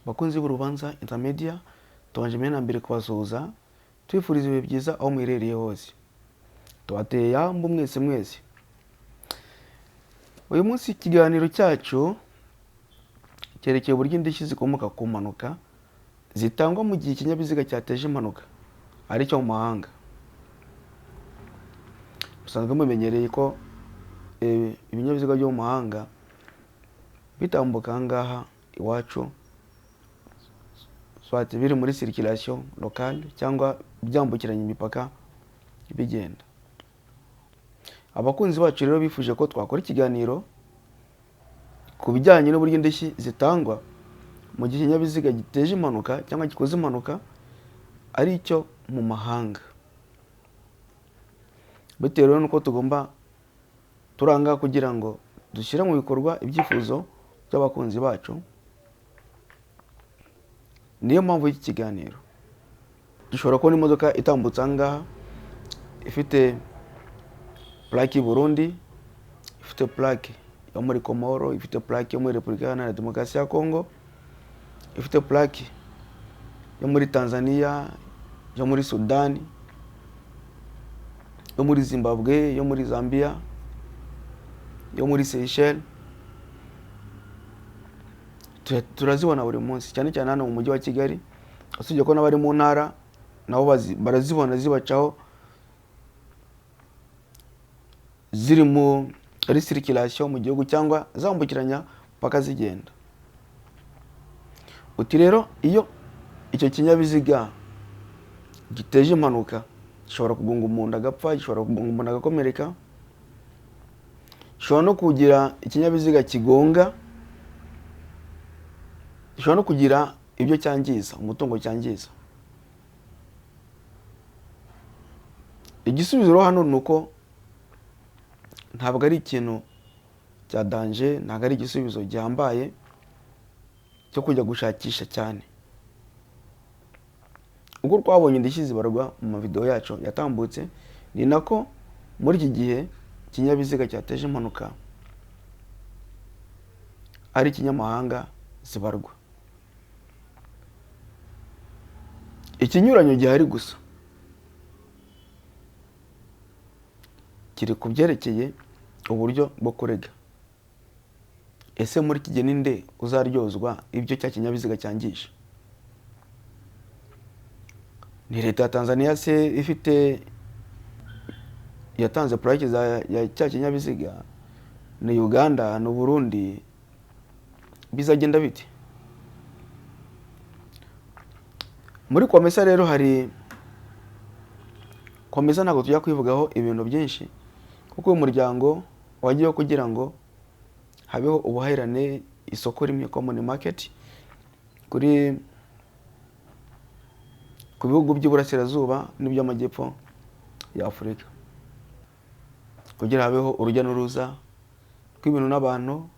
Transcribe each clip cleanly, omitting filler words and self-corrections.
Bakunzi b'Urubanza Intermedia, tubanje mbere na mbere kubasuhuza, tubifuriza ibihe byiza aho muherereye hose. Tubateye yambu mwese mwese. Uyu munsi ikiganiro cyacu cyerekeye uburyo indishyi zikomoka ku mpanuka zitangwa mu gihe ikinyabiziga cyateje impanuka ari icyo mu mahanga. Musanzwe mumenyereye ko ibinyabiziga byo mu mahanga bitambuka aha ngaha iwacu, soit biri muri circulation locale cyangwa byambukiranya imipaka bigenda. Abakunzi bacu rero bifuje ko twakora ikiganiro ku bijyanye n'uburyo indishyi zitangwa mu gihe ikinyabiziga giteje impanuka cyangwa gikoze impanuka ari icyo mu mahanga. Bitewe rero n'uko tugomba turanga kugira ngo dushyire mu bikorwa ibyifuzo by'abakunzi bacu, niyo mpamvu y'iki kiganiro. Dushobora kubona imodoka itambutse aha ngaha ifite plaque y'u Burundi, ifite plaque yo muri Komoro, ifite plaque yo muri Repubulika Iharanira Demokarasi ya Kongo, ifite plaque yo muri Tanzania, yo muri Sudani, yo muri Zimbabwe, yo muri Zambia, yo muri Seychelles. Turazibona buri munsi, cyane cyane hano mu mujyi wa Kigali, usibye ko n'abari mu ntara nabo barazibona zibacaho ziri muri circulation mu gihugu cyangwa zambukiranya paka zigenda. Uti rero iyo icyo kinyabiziga giteje impanuka, gishobora kugonga umuntu agapfa, gishobora kugonga umuntu agakomereka, gishobora no kugira ikinyabiziga kigonga, gishobora no kugira ibyo cyangiza, umutungo cyangiza. Igisubizo rero hano ni uko ntabwo ari ikintu cya danger, ntabwo ari igisubizo gihambaye cyo kujya gushakisha cyane. Ubwo twabonye indishyi zibarwa mu mavideo yacu yatambutse, ni nako muri iki gihe ikinyabiziga cyateje impanuka ari ikinyamahanga zibarwa. Ikinyuranyo gihari gusa kiri ku byerekeye uburyo bwo kurega. Ese muri iki gihe ninde uzaryozwa ibyo cya kinyabiziga cyangije? Ni leta ya Tanzania se ifite yatanze plaque ya cya kinyabiziga? Ni Uganda, ni Burundi? Bizagenda bite? Muri Komesa rero hari Komesa, ntabwo tujya kwivugaho ibintu byinshi kuko uyu muryango wagiyeho kugira ngo habeho ubuhahirane, isoko rimwe, common market, ku bihugu by'Iburasirazuba n'iby'Amajyepfo ya Afurika, kugira habeho urujya n'uruza rw'ibintu n'abantu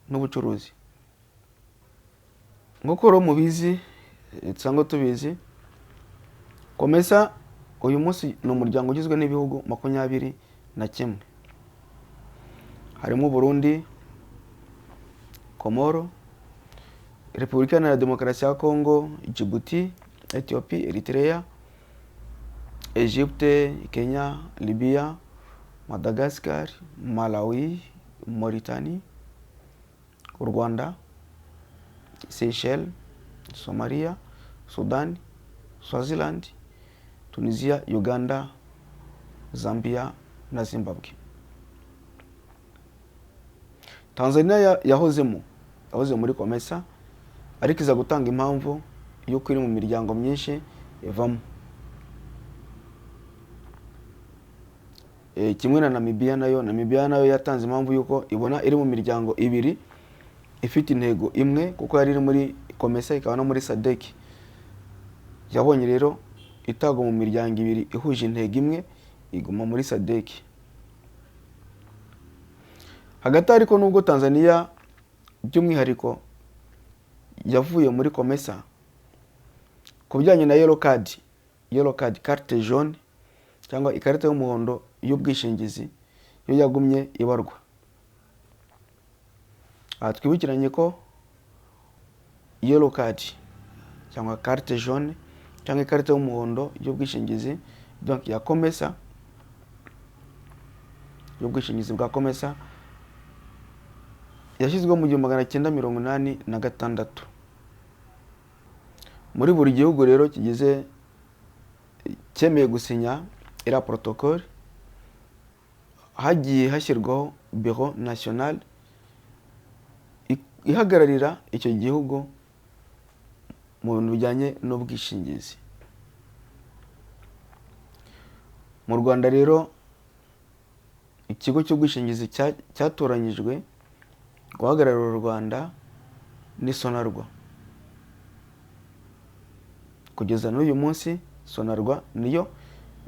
n'ubucuruzi. Nk'uko rero mubizi cyangwa tubizi, Komesa uyu munsi ni umuryango ugizwe n'ibihugu 21, harimo Burundi, Komoro, Repubulika Iharanira Demokarasi ya Kongo, Djibouti, Ethiopia, Eritrea, Egypte, Kenya, Libya, Madagascar, Malawi, Mauritania, u Rwanda, Seychelles, Somalia, Sudan, Swaziland, Tunisia, Uganda, Zambia na Zimbabwe. Tanzania yahoze muri Komesa, ariko iza gutanga impamvu y'uko iri mu miryango myinshi ivamo. Kimwe na Namibia nayo, Namibia nayo yatanze impamvu y'uko ibona iri mu miryango ibiri ifite intego imwe, kuko yari iri muri Komesa ikaba no muri SADC. Yabonye rero itagwa mu miryango ibiri ihuje intego imwe, iguma muri SADC. Hagati ariko nubwo Tanzania by'umwihariko yavuye muri Komesa ku bijyanye na yellow card, yellow card, carte jaune cyangwa ikarita y'umuhondo y'ubwishingizi, yo yagumye ibarwa. Aha twibukiranye ko Yellow card cyangwa carte jaune cyangwa ikarita y'umuhondo y'ubwishingizi, donc ya COMESA, y'ubwishingizi bwa COMESA, yashyizweho mu 1986. Muri buri gihugu rero kigize, cyemeye gusinya iriya protocole, hagiye hashyirwaho bureau national ihagararira icyo gihugu mu bintu bijyanye n'ubwishingizi. Mu Rwanda rero, ikigo cy'ubwishingizi cyatoranyijwe guhagararira u Rwanda ni Sonarwa. Kugeza n'uyu munsi Sonarwa niyo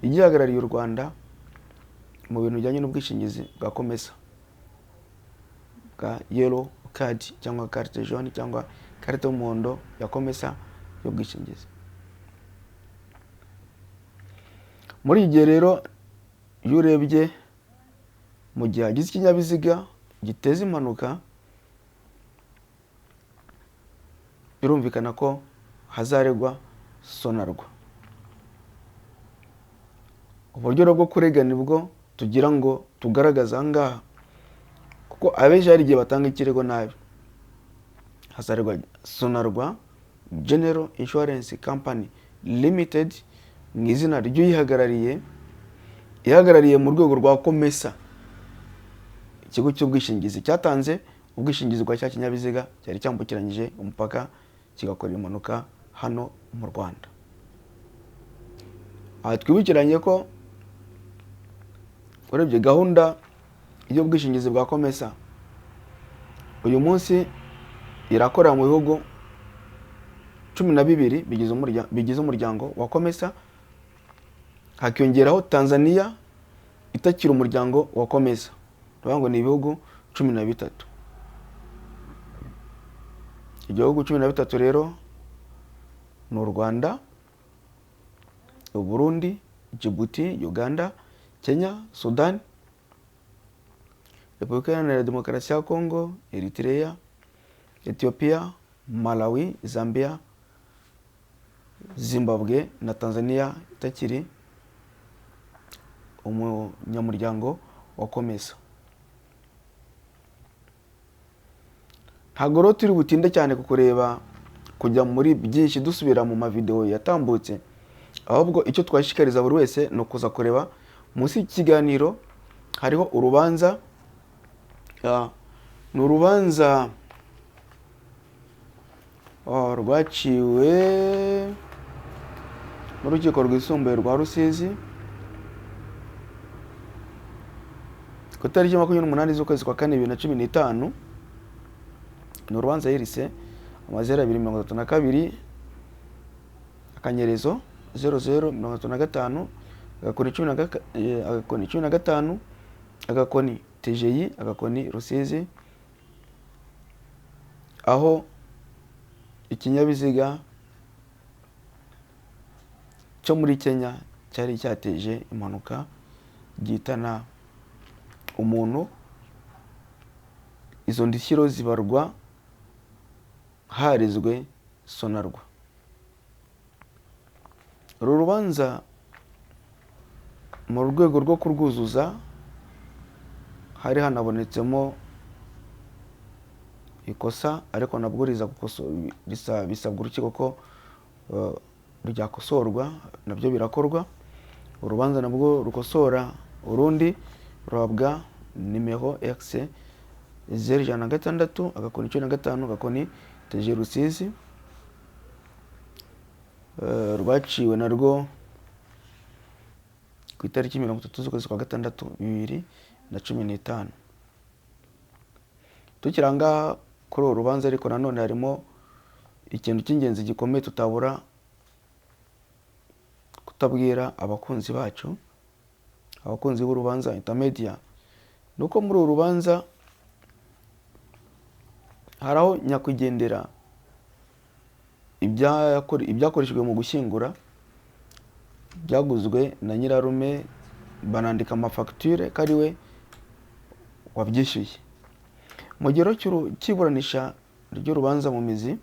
igihagarariye u Rwanda mu bintu bijyanye n'ubwishingizi bwa COMESA, bwa yellow card cyangwa carte jaune cyangwa ikarita y'umuhondo ya COMESA y'ubwishingizi. Muri iki gihe rero, iyo urebye mu gihe hagize ikinyabiziga giteza impanuka, birumvikana ko hazaregwa Sonarwa. Uburyo rero bwo kurega nibwo tugira ngo tugaragaze aha ngaha, kuko abenshi hari igihe batanga ikirego nabi. Hazaregwa Sonarwa General Insurance Company Limited mu izina ry'uyihagarariye, ihagarariye mu rwego rwa COMESA, ikigo cy'ubwishingizi cyatanze ubwishingizi bwa cya kinyabiziga cyari cyambukiranyije umupaka kigakora impanuka hano mu Rwanda. Aha twibukiranye ko urebye gahunda y'ubwishingizi bwa COMESA uyu munsi irakorera mu bihugu 12 bigize umuryango wa COMESA, hakiyongeraho Tanzania itakiri umuryango wa COMESA, bivuga ngo ni ibihugu 13. Ibihugu 13 rero ni u Rwanda, u Burundi, Djibouti, Uganda, Kenya, Sudan, Repubulika Iharanira Demokarasi ya Kongo, Eritrea, Ethiopia, Malawi, Zambia, Zimbabwe na Tanzania itakiri umunyamuryango wa COMESA. Ntabwo rero turi butinde cyane ku kureba kujya muri byinshi dusubira mu mavideo yatambutse, ahubwo icyo twashishikariza buri wese ni ukuza kureba munsi y'ikiganiro. Hariho urubanza, ni urubanza rwaciwe n'urukiko rwisumbuye rwa Rusizi ku itariki 28 z'ukwezi kwa kane 2015. Ni urubanza yirise amazeru abiri mirongo itatu na kabiri akanyerezo zeru zeru mirongo itatu na gatanu agakoni cumi na agakoni 15 agakoni TGI agakoni Rusizi, aho ikinyabiziga cyo muri Kenya cyari cyateje impanuka gihitana umuntu. Izo ndishyiro zibarwa harizwe Sonarwa. Uru rubanza mu rwego rwo kurwuzuza hari hanabonetsemo ikosa, ariko nabwo riza bisabwa urukiko ko ryakosorwa, nabyo birakorwa. Urubanza nabwo rukosora urundi ruhabwa nimero X zeru ijana na gatandatu agakoni 15 agakoni TG Rusizi. Rwaciwe narwo ku itariki 30 z'ukwezi kwa gatandatu 2015. Tukiri aha ngaha kuri uru rubanza, ariko nanone harimo ikintu cy'ingenzi gikomeye tutabura kutabwira abakunzi bacu, abakunzi b'urubanza Intermedia, ni uko muri uru rubanza hari aho nyakwigendera ibyakoreshejwe mu gushyingura byaguzwe na nyirarume, banandika amafagitire ko ari we wabyishyuye. Mu gihe cy'iburanisha ry'urubanza mu mizi,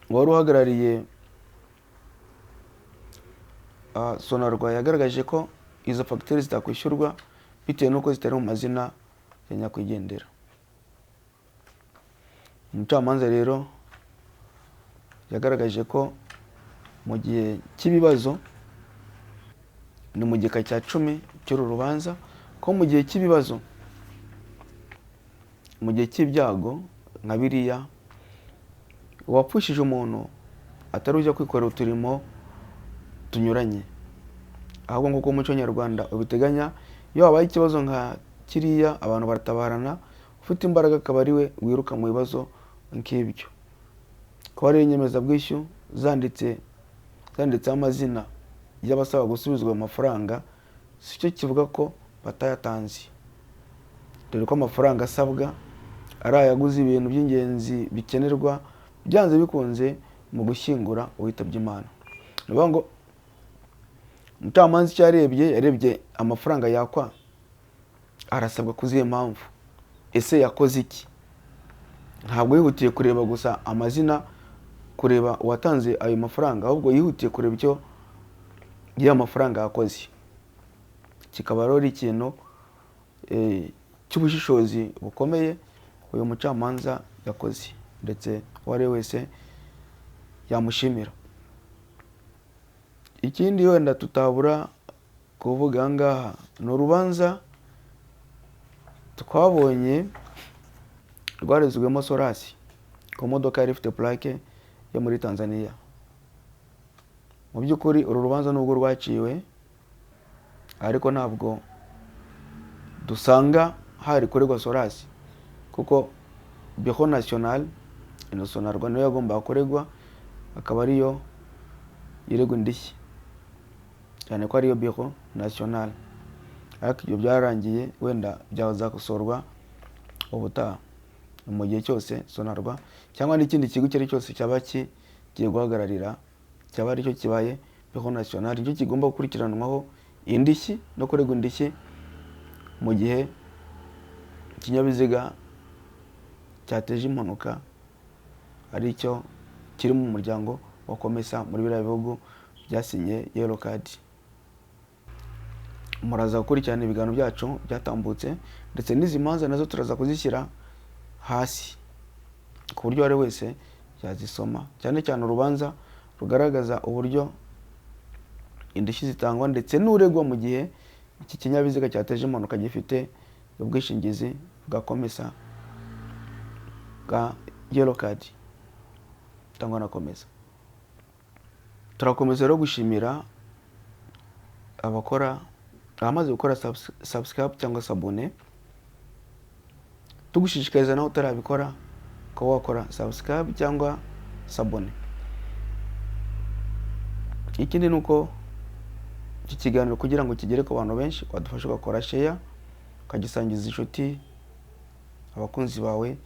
Uwari uhagarariye Sonarwa yagaragaje ko izo fagitire zitakwishyurwa bitewe n'uko zitari mu mazina ya nyakwigendera. Umucamanza rero yagaragaje ko mu gihe cy'ibibazo, ni mu gika cya 10 cy'uru rubanza, ko mu gihe cy'ibibazo, mu gihe cy'ibyago nka biriya, uwapfushije umuntu atari ujya kwikorera uturimo tunyuranye, ahubwo nk'uko umuco nyarwanda ubiteganya, iyo habaye ikibazo nka kiriya abantu baratabarana, ufite imbaraga akaba ari we wiruka mu bibazo nk'ibyo. Kuba rero inyemezabwishyu zanditseho amazina y'abasaba gusubizwa ayo mafaranga, si cyo kivuga ko batayatanze, dore ko amafaranga asabwa ari ayaguze ibintu by'ingenzi bikenerwa byanze bikunze mu gushyingura uwitabye Imana. Ni ukuvuga ngo umucamanza icyo yarebye, yarebye amafaranga yakwa arasabwa ku zihe mpamvu, ese yakoze iki? Ntabwo yihutiye kureba gusa amazina, kureba uwatanze ayo mafaranga, ahubwo yihutiye kureba icyo ya mafaranga yakoze. Kikaba rero ari ikintu cy'ubushishozi bukomeye uyu mucamanza yakoze, ndetse uwo ari we wese yamushimira. Ikindi wenda tutabura kuvuga aha ngaha ni urubanza twabonye rwarezwemo Solasi ku modoka yari ifite plaque yo muri Tanzania. Mu by'ukuri uru rubanza nubwo rwaciwe, ariko ntabwo dusanga hari kuregwa Solasi, kuko Bureau National ino Sonarwa niyo yagombaga kuregwa, akaba ariyo iregwa indishyi, cyane ko ariyo Bureau National. Ariko ibyo byararangiye, wenda byazakosorwa ubutaha. Mu gihe cyose Sonarwa cyangwa n'ikindi kigo icyo ari cyo cyose cyaba kigiye guhagararira, cyaba aricyo kibaye Bureau National, nicyo kigomba gukurikiranwaho indishyi no kuregwa indishyi mu gihe ikinyabiziga cyateje impanuka aricyo kiri mu muryango wa COMESA muri biriya bihugu byasinye yellow card. Muraza gukurikirana ibiganiro byacu byatambutse, ndetse n'izi manza nazo turaza kuzishyira hasi ku buryo uwo ari wese yazisoma, cyane cyane urubanza rugaragaza uburyo indishyi zitangwa ndetse n'uregwa mu gihe iki kinyabiziga cyateje impanuka gifite ubwishingizi bwa COMESA bwa yellow card itangwa na COMESA. Turakomeza rero gushimira abamaze gukora subscribe cyangwa s'abonner, tugushishikariza nawe utarabikora kuba wakora subscribe cyangwa s'abonner. Ikindi ni uko iki kiganiro kugira ngo kigere ku bantu benshi, wadufasha ugakora share, ukagisangiza inshuti, abakunzi bawe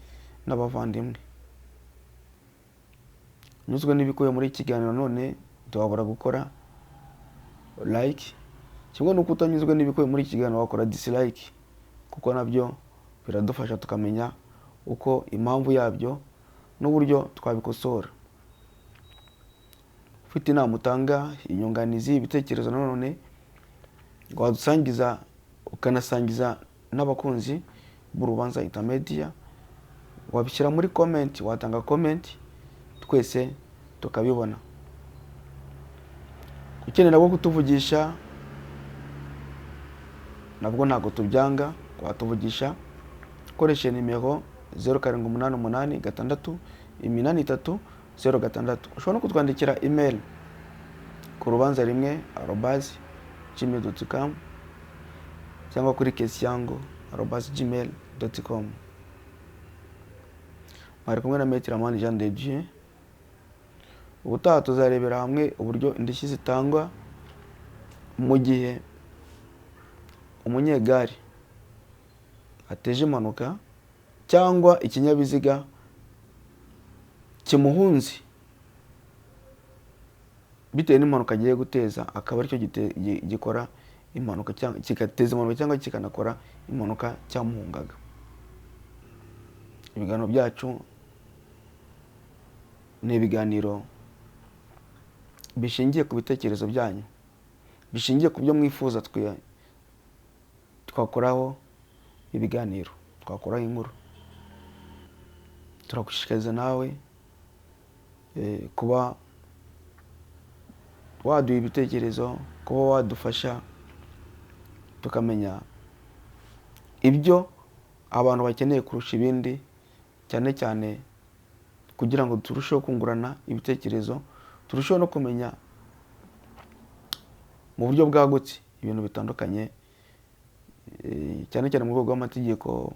n'abavandimwe. Unyuzwe n'ibikubiye muri iki kiganiro none ntiwabura gukora like, kimwe n'uko utanyuzwe n'ibikubiye muri iki kiganiro wakora dislike, kuko nabyo biradufasha tukamenya uko impamvu yabyo n'uburyo twabikosora. Ufite inama utanga, inyunganizi, ibitekerezo nanone wadusangiza, ukanasangiza n'abakunzi b'Urubanza Intermedia, wabishyira muri comment, watanga comment twese tukabibona. Ukenera nabwo kutuvugisha nabwo ntabwo tubyanga, watuvugisha ukoresheje nimero 0788688306. Ushobora no kutwandikira email ku rubanza1@gmail.com cyangwa kuri kesiyango@gmail.com. Mwari kumwe na Maître Amani Jean de Dieu. Ubutaha tuzarebera hamwe uburyo indishyi zitangwa mu gihe umunyegari ateje impanuka cyangwa ikinyabiziga kimuhunze bitewe n'impanuka agiye guteza, akaba aricyo gikora impanuka cyangwa kigateza impanuka cyangwa kikanakora impanuka cyamuhungaga. Ibiganiro byacu Ni ibiganiro bishingiye ku bitekerezo byanyu, bishingiye ku byo mwifuza twakoraho ibiganiro, twakoraho inkuru. Turagushishikariza nawe kuba waduha ibitekerezo, kuba wadufasha tukamenya ibyo abantu bakeneye kurusha ibindi, cyane cyane kugira ngo turusheho kungurana ibitekerezo, turusheho no kumenya mu buryo bwagutse ibintu bitandukanye, cyane cyane mu rwego rw'amategeko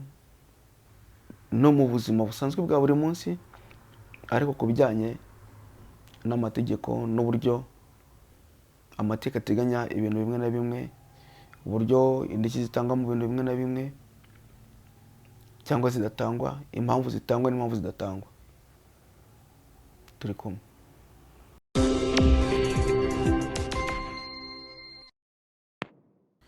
no mu buzima busanzwe bwa buri munsi, ariko ku bijyanye n'amategeko n'uburyo amategeko ateganya ibintu bimwe na bimwe, uburyo indishyi zitangwa mu bintu bimwe na bimwe cyangwa zidatangwa, impamvu zitangwa n'impamvu zidatangwa. Turi kumwe.